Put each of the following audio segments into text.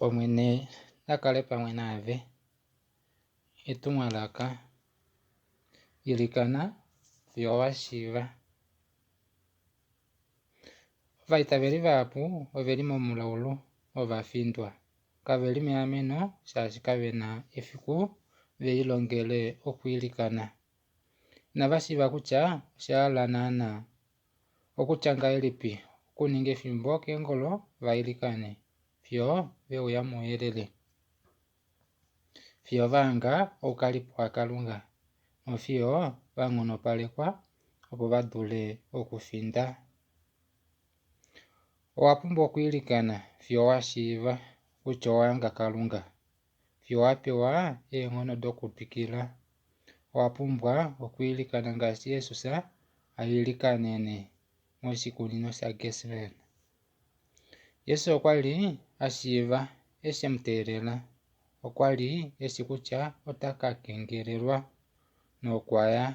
Omwene na kale pamwe naave. Etumwalaka. Ilikana fiyo wa shiiva. Ovaitaveli vahapu ove li momulaulu ova findwa. Kave li meameno shaashi kave na efiku ve lilongele okwiilikana. Inava shiiva kutya osha hala naana okutya ngahelipi okuninga efimbo keengolo va ilikane fiyo ve uya mouyelele, fiyo va hanga oukalipo waKalunga nofiyo va nghonopalekwa opo va dule okufinda. Owa pumbwa okwiilikana fiyo wa shiiva kutya owa hanga Kalunga, fiyo wa pewa eenghono dokutwikila. Owa pumbwa okwiilikana ngaashi Jesus a ilikanene moshikunino shaGetsemane. Jesus okwa li a shiiva eshi she mu teelela. Okwa li e shi kutya ota ka kengelelwa nokwa ya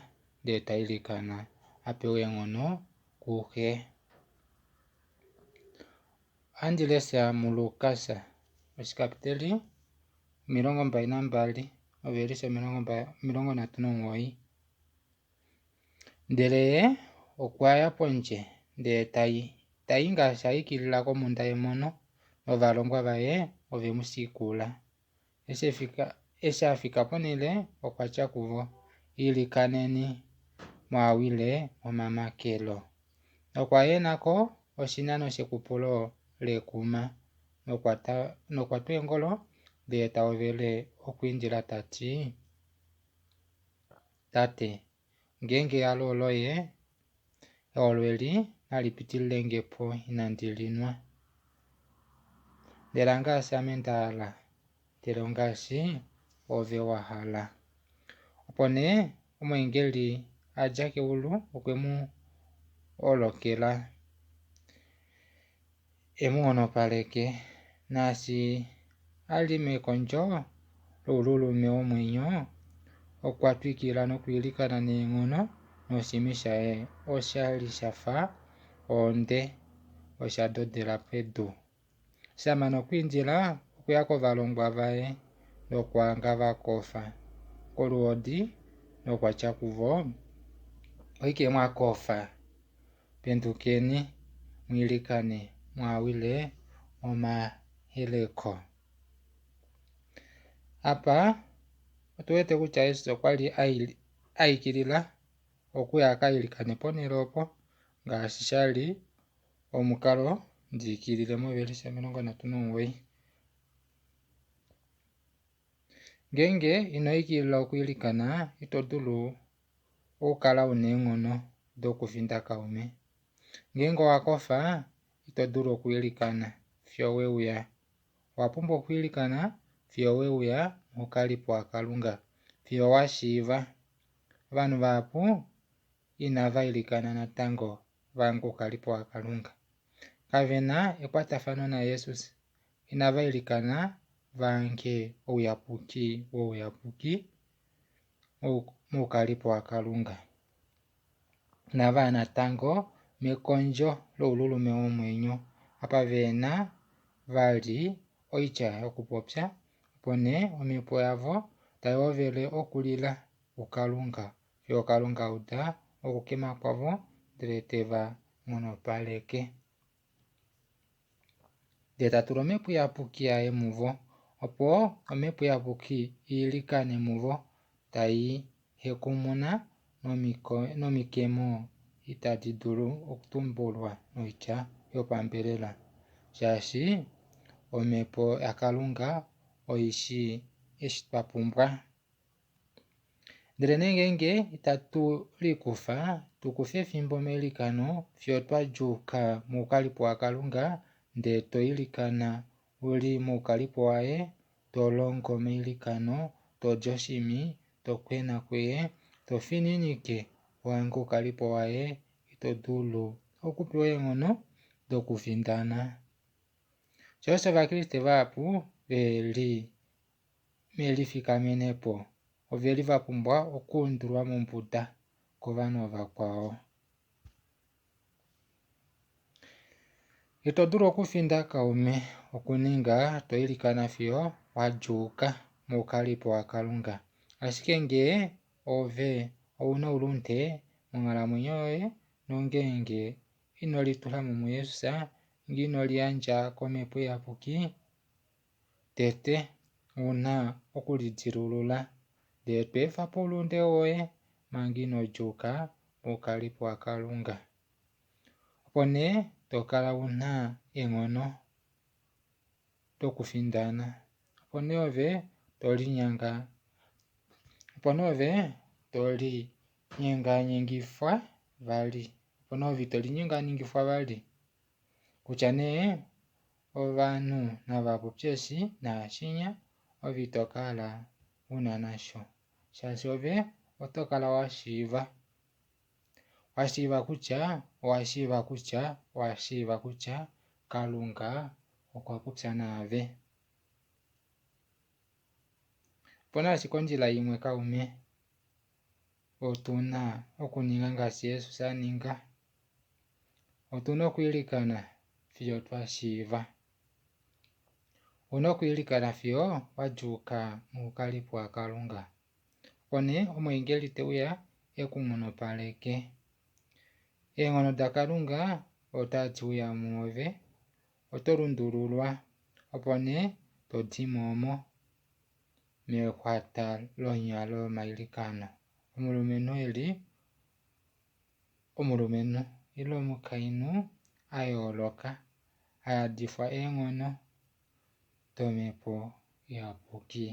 ndele ta ilikana a pewe eenghono kuXe. Ohandi lesha muLukas oshikapiteli 22 ovelishe 39. Ndele ye okwa ya pondje ndele ta i ngaashi a ikilila komhunda yemono, novalongwa vaye ove mu shikula. Eshi a fika ponhele okwa tya kuvo, Ilikaneni, muha wile momamakelo. Nokwa ehena ko oshinano shekupulo lekuma, nokwa twa eengolo, ndele ta hovele okwiindila ta ti, Tate, ngeenge ehalo oloye, eholo eli nali pitilile nge po inandi li nwa. Ndele hangaashi ame nda hala, ndele ongaashi ove wa hala. Opo nee omweengeli a dja keulu okwe mu holokela e mu nghonopaleke, naashi a li mekondjo loululume womwenyo, okwa twikila nokwiilikana neenghono, noshimhu shaye osha li sha fa ohonde, osha dodela pedu. Eshi a mana okwiindila, okwa ya kovalongwa vaye nokwa hanga va kofa koluhodi nokwa tya kuvo, Oshike mwa kofa? Pendukeni, mu ilikane, muha wile momaheleko. Apa otu wete kutya Jesus okwa li a ikilila okuya a ka ilikane ponhele opo ngaashi sha li omukalo ndjiikilile movelishe 39. Ngeenge ino ikilila okwiilikana, ito dulu okukala u na eenghono dokufinda kaume. Ngeenge owa kofa, ito dulu okwiilikana fiyo we uya. Owa pumbwa okwiilikana fiyo we uya moukalipo waKalunga, fiyo wa shiiva. Ovanhu vahapu inava ilikana natango va hange oukalipo waKalunga. Kave na ekwatafano naJesus. Inava ilikana va hange ouyapuki wouyapuki moukalipo waKalunga. Inava ya natango mekondjo loululume womwenyo, apa ve na vali oitya yokupopya, opo nee omhepo yavo tai hovele okulila kuKalunga, fiyo Kalunga a uda okukema kwavo ndele te va nghonopaleke. Ndele ta tula omhepo iyapuki yaye muvo, opo omhepo iyapuki i ilikane muvo, tai hekumuna nomikemo itadi dulu okutumbulwa noitya yopambelela, shaashi omhepo yaKalunga oi shii eshi twa pumbwa. Ndelenee ngeenge itatu likufa tu kufe efimbo meilikano fiyo twa djuuka moukalipo waKalunga, ndee to ilikana u li moukalipo waye, to longo meilikano, to li oshimi, to kwena kuye, to fininike u hange oukalipo waye, ito dulu okupewa eenghono dokufindana. Sho osho Ovakriste vahapu ve li melifikamenepo, ove li va pumbwa okuundulwa mombuda kovanhu ovakwao. Ito dulu okufinda kaume okuninga to ilikana fiyo wa djuuka moukalipo waKalunga. Ashike ngee ove ou na oulunde monghalamwenyo yoye nongeenge ino litula mo muJesus, ngee ino liyandja kOmhepo Iyapuki, tete ou na okulidilulula ndee to efa po oulunde woye manga ino djuuka moukalipo waKalunga. Opo nee to kala u na eenghono dokufindana. Opo nee ove to linyanga, opo nee ove to linyenganyengifwa vali. Opo nee ove ito linyenganyengifwa vali kutya nee ovanhu nava popye eshi naashinya, ove ito kala u na nasho shaashi ove oto kala wa shiiva. Wa shiiva kutya owa shiiva kutya owa shiiva kutya Kalunga okwa popya naave. Opu na ashike ondjila imwe kaume, otu na okuninga ngaashi Jesus a ninga. Otu na okwiilikana fiyo twa shiiva. Ou na okwiilikana fiyo wa djuuka moukalipo waKalunga. Opo nee omweengeli te uya e ku nghonopaleke. Eenghono daKalunga otadi uya mwoove, oto lundululwa, opo nee to di mo omo mexwata lonya lomailikano. Omulumenhu e li omulumenhu ile omukainhu a yooloka, a yadifwa eenghono dOmhepo Iyapuki.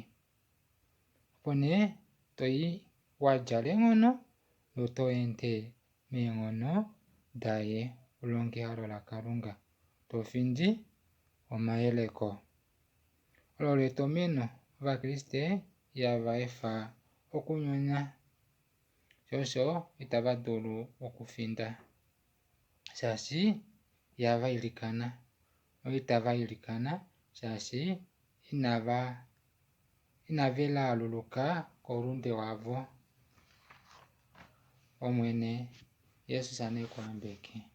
Opo nee to i wa djala eenghono noto ende meenghono daye u longe ehalo laKalunga, to findi omayeleko. Olo olo etomheno Ovakriste ihava efa okunyona, sho osho itava dulu okufinda shaashi ihava ilikana, noitava ilikana shaashi inava inave lialuluka koulunde wavo. Omwene Jesus ne ku yambeke.